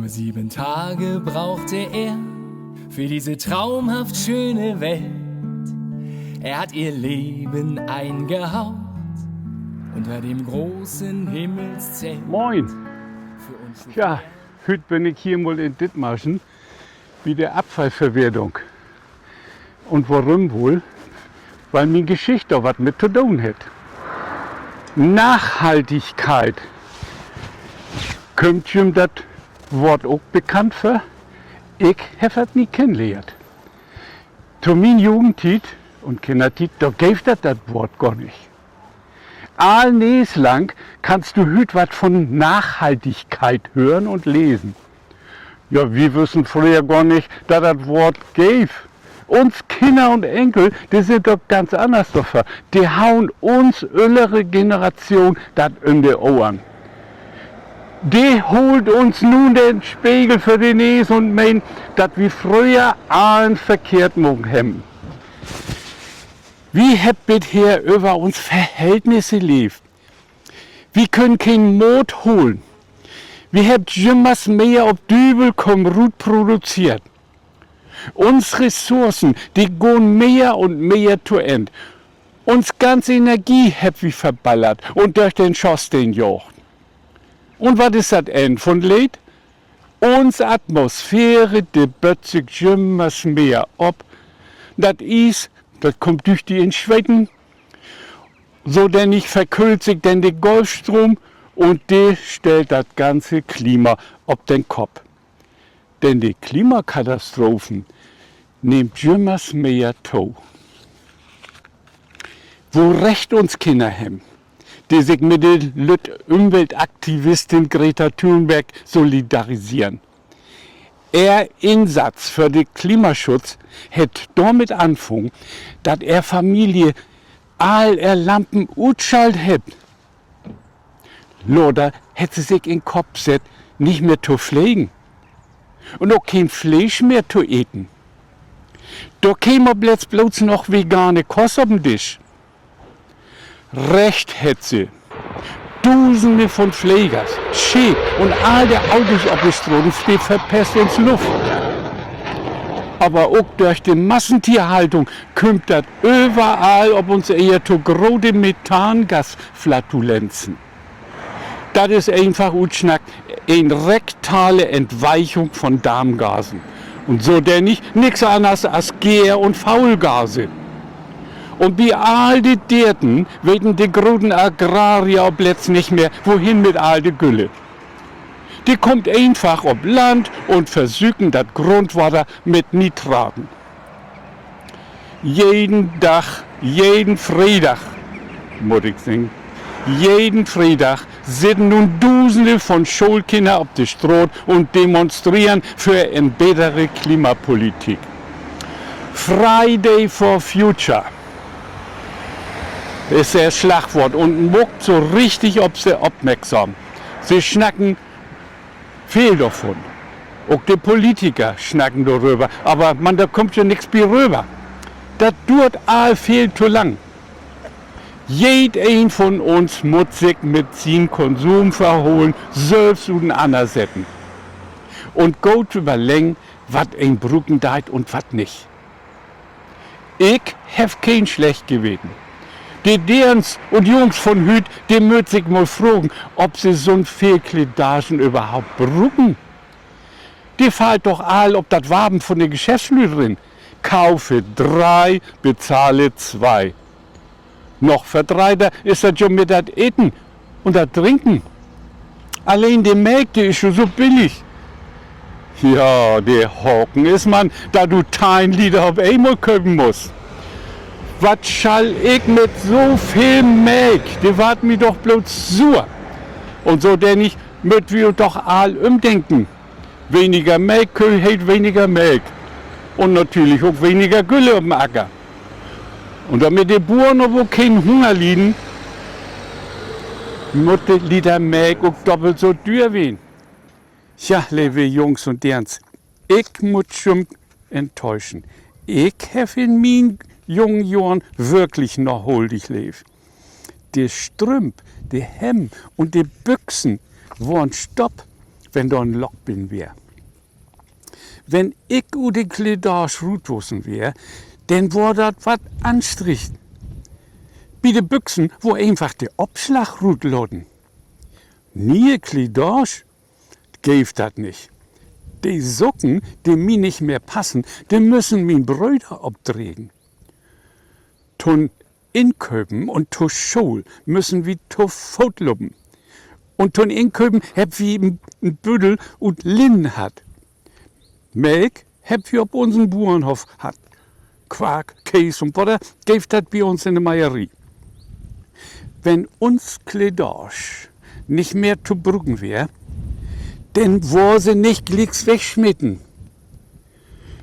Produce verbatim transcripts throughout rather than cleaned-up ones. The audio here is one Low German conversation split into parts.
Sieben Tage brauchte er für diese traumhaft schöne Welt. Er hat ihr Leben eingehaucht unter dem großen Himmelszelt. Moin. Tja, hüüt bün ik hier mal in Dithmarschen bi de Abfallverwertung. Un worüm woll? Wiel mien Geschicht dor wat mit to doon hett. Nachhaltigkeit. Kümmt jüm dat Woort ok bekannt vör? Ik heff dat nie kennenlehrt. To mien Jugendtiet un Kinnertiet, dor geev dat dat Woort gor nich. All nees lang kannst du hüüt wat von Nachhaltigkeit hören un lesen. Ja, wi wüssen fröher gor nich, dat dat Woort geev. Uns Kinner un Enkel, de sünd doch ganz anners dorför. De haut uns öllere Generation dat üm de Ohren. De hoolt uns nu den Spegel vör de Nees un meent, dat wi fröher allens verkehrt maakt hebben. Wi hebbt bit hier över uns Verhältnisse leevt. Wi köönt keen Maat holen. Wi hebbt jümmers mehr op Düvel kumm rut produzeert. Uns Ressourcen, de gahn mehr un mehr to Enn. Uns ganze Energie hebbt wi verballert un dörch den Schosteen jaagt. Un wat is dat Enn vun't Leed? Uns Atmosphäre, de bött sik jümmers mehr op. Dat Ies, dat kummt düchtig in Sweten. So denn nich verköhlt sik denn de Golfstroom un de stellt dat ganze Klima op den Kopp. Denn de Klimakatastrophen nehmt jümmers mehr to. Wo recht uns Kinner hebben, de sik mit de lütt Ümweltaktivistin Greta Thunberg solidariseren. Ehr Insatz för de Klimaschutz hett dormit anfungen, dat ehr Familie all ehr Lampen utschalt hebbt. Later hett se sik in'n Kopp sett, nich mehr to flegen un ok keen Fleesch mehr to eten. Dor keem op letzt blots noch vegane Kost op den Disch. Recht hett se. Dusende von Flegers, Scheep un all de Autos op de Straten, de verpest uns Luft. Aver ok dörch de Massentierhaltung kümmt dat överall op uns Eer to grote Methangasflatulenzen. Dat is eenfach utsnackt en rektale Entweichung von Darmgasen. Un so denn nich, nix anners as Gäär- un Faulgase. Un bi all de Deerten weten de groten Agrarier op letzt nich mehr, wohen mit all de Gülle. De kummt eenfach op Land un versüken dat Grundwater mit Nitraten. Jeden Dag, jeden Freedag, mutt ik seggen, jeden Freedag sitten nu Dusende von Schoolkinner op de Straat un demonstreren för en betere Klimapolitik. Friday for Future is dat Slagwoort un maakt so richtig op se opmerksam. Se snacken veel dorvun. Ok de Politiker snacken doröver, aver man, dor kummt jo nix bi röver. Dat duert all veel to lang. Jedeen von uns mutt sik mit sien Konsumverhalen sülvst utenannersetten un goot överleggen, wat een bruken deit un wat nich. Ik heff keen slecht Geweten. De Deerns un Jungs von hüüt, de mööt sik mal fragen, of se so'n veel Kledaaschen överhaupt bruken. De fallt doch all op dat Warven von de Geschäftslüüd rin: Kaufe drei, bezahle zwei. Noch verdreiter is dat jo mit dat Eten un dat Drinken. Alleen de Melk, de is jo so billig. Ja, de Haken is man, dat du teihn Liter op eenmal köpen musst. Wat schall ik mit so veel Melk? De warrt mi doch blots suer. Un so, denk ik, mööt wi doch all ümdenken. Weniger Melkköh heet weniger Melk. Un natürlich ok weniger Gülle op 'n Acker. Un dormit de Buern ok keen Hunger lieden, mutt de Liter Melk ok doppelt so düer ween. Ja, leve Jungs un Deerns, ik mutt jüm enttäuschen. Ik heff in mien jungen Johren würklich noch holdig leevt. De Strümp, de Hemd un de Büxen worrn stoppt, wenn dor en Lock binnen weer. Wenn ik ut de Kledaasch rutwussen weer, denn wor dat wat anstrengend. Bi de Büxen wor eenfach de Opslag rutlaten. Ne'e Kledaasch geev dat nich. De Socken, de mi nich mehr passen, de müssen mien Bröder opdregen. To'n Inköpen un to School müssen wi to Foot lopen. Un to'n Inköpen hebbt wi en, en Büdel ut Linnen hatt. Melk hebbt wi op unsen Buernhoff hatt. Quark, Kees un Botter geev dat bi uns in de Meierie. Wenn uns Kledaasch nich mehr to bruken weer, denn worr se nich glieks wegsmeten.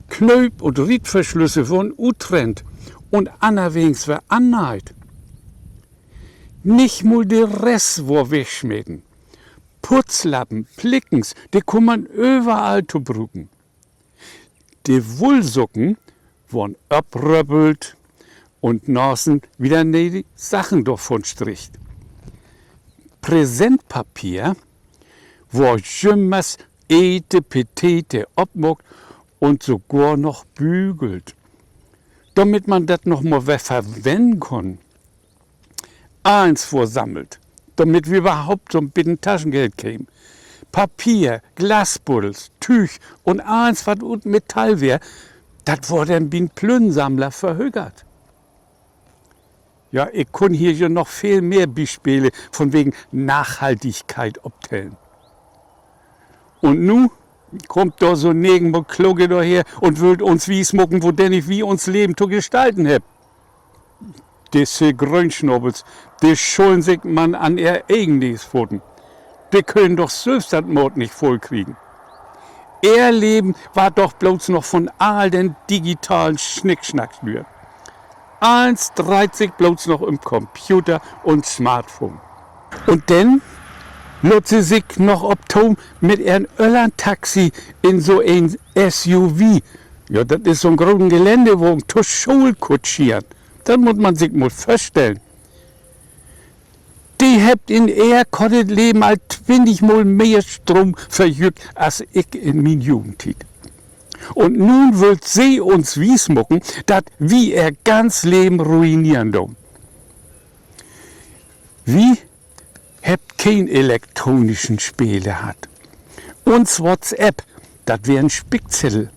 Knööp un Rietverslüsse worrn uttrennt un annerwegens weer anneiht. Nich mal de Rest worr wegsmeten. Putzlappen, Plickens, de kunn man överall to bruken. De Wullsocken worrn opröppelt un nasen wieder ne'e Sachen dorvun strickt. Präsentpapier worr jümmers etepetete opmaakt un sogor noch bügelt, dormit man dat noch mal weer verwennen kunn. Allens worr sammelt, dormit wi överhaupt so'n beten Taschengeld kemen. Papier, Glasbuddels, Tüüg un allens, wat ut Metall weer, dat worr denn bi'n Plünnsammler verhökert. Ja, ik kunn hier jo noch veel mehr Bispelen vunwegen Nachhaltigkeit optellen. Un nu kummt dor so 'n ne'en Mokloke dorher un wüllt uns wiesmaken, wodennig wi uns Leven to gestalten hebbt. Disse Gröönschnabels, de schullen sik man an ehr egen Nees faten. De könen doch sülvst dat Maat nich vull kriegen. Ehr Leven warrt doch blots noch vun all den digitalen Snicksnack stüert. Allens dreiht sik blots noch üm Computer un Smartphone. Un denn laat se sik noch op to, mit ehrn Öllerntaxi in so en S U V, ja, dat is so 'n groten Geländewagen, to School kutscheren. Dat mutt man sik mal vörstellen. De hebbt in ehr kortet Leven al twintig Mal mehr Stroom verjütt as ik in mien Jugendtiet. Un nu wüllt se uns wiesmaken, dat wi ehr ganz Leven ruineren doon. Wi hebbt keen elektronischen Spelen hatt. Uns WhatsApp, dat weer en Spickzeddel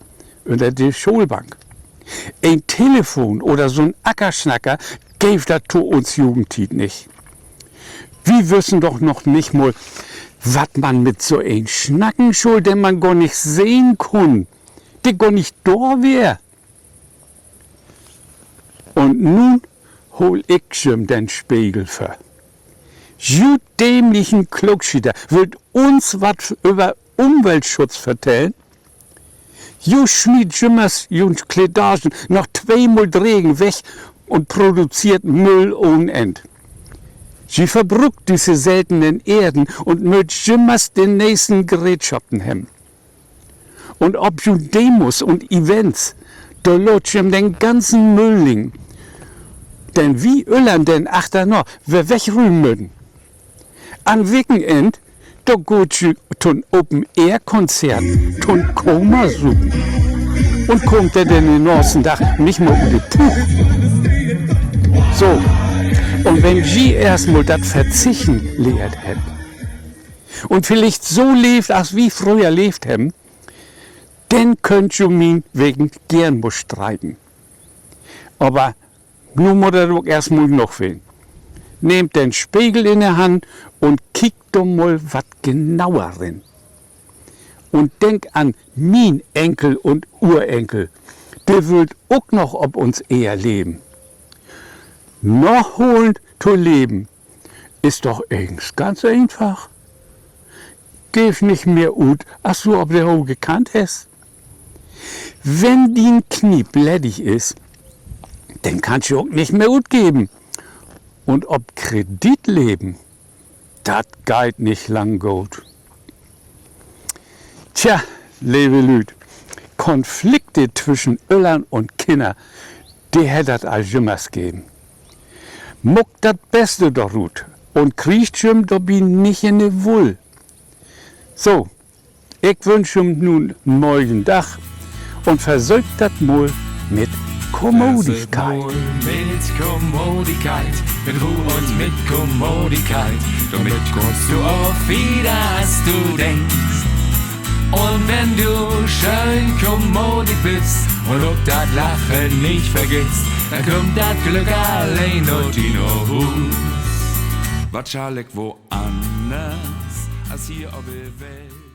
ünner de Schoolbank. En Telefon oder so'n Ackersnacker geev dat to uns Jugendtiet nich. Wi wüssen doch noch nich mal, wat man mit so een snacken schull, den man gor nich sehn kunn, de gor nich dor weer. Un nu hool ik jüm den Spegel vör. Ju dämlichen Klookschieter wüllt uns wat över Umweltschutz vertellen? Ju smiet jümmers jun Kledagen noch tweemal dregen weg un produzeert Müll ohn Enn. Ji verbruukt düsse seltenen Eerden un mööt jümmers de neegsten Gerätschoppen hebben. Un op jun Demos un Events, dor laat jüm den ganzen Müll liggen. Denn wi öllern denn achterna, weer wegrümen mööt. An Wekenenn, dor gaht ji to'n Open-Air-Konzert, to'n Komersupen. Un kaamt denn den nächsten Dag nich mal ut de Puuch. So, un wenn ji eerstmal dat Verzichten lehrt hebbt un villicht so leevt, as wi fröher leevt hebben, denn köönt ji mienwegen geern mal streiten. Aver nu mutt dat ok eerstmal noog ween. Nehmt den Spegel in de Hand un kiekt doch mal wat genauer rin. Un denkt an mien Enkel un Urenkel. De wüllt ok noch op uns Eer leven. Naholend to leven is doch egens ganz eenfach. Geev nich mehr ut, as du op de hoge Kant hest. Wenn dien Kniep leddig is, denn kannst du ok nich mehr utgeven. Un op Kredit leven, dat geiht nich lang goot. Tja, leve Lüüd, Konflikte twischen Öllern un Kinner, de hett dat al jümmers geven. Maakt dat Beste dorut un kriegt jüm dorbi nich in de Wull. So, Ik wünsch jüm nu en moien Dag un versöökt dat mal mit Kommodigkeit. Mit Kommodigkeit, mit Roh un mit Kommodigkeit, dormit kummst du ok wieder, as du denkst. Un wenn du schöön kommodig büst un ok dat Lachen nich vergisst, denn kummt dat Glück alleen na di na Huus. Wat schall ik woanners as hier op de Welt?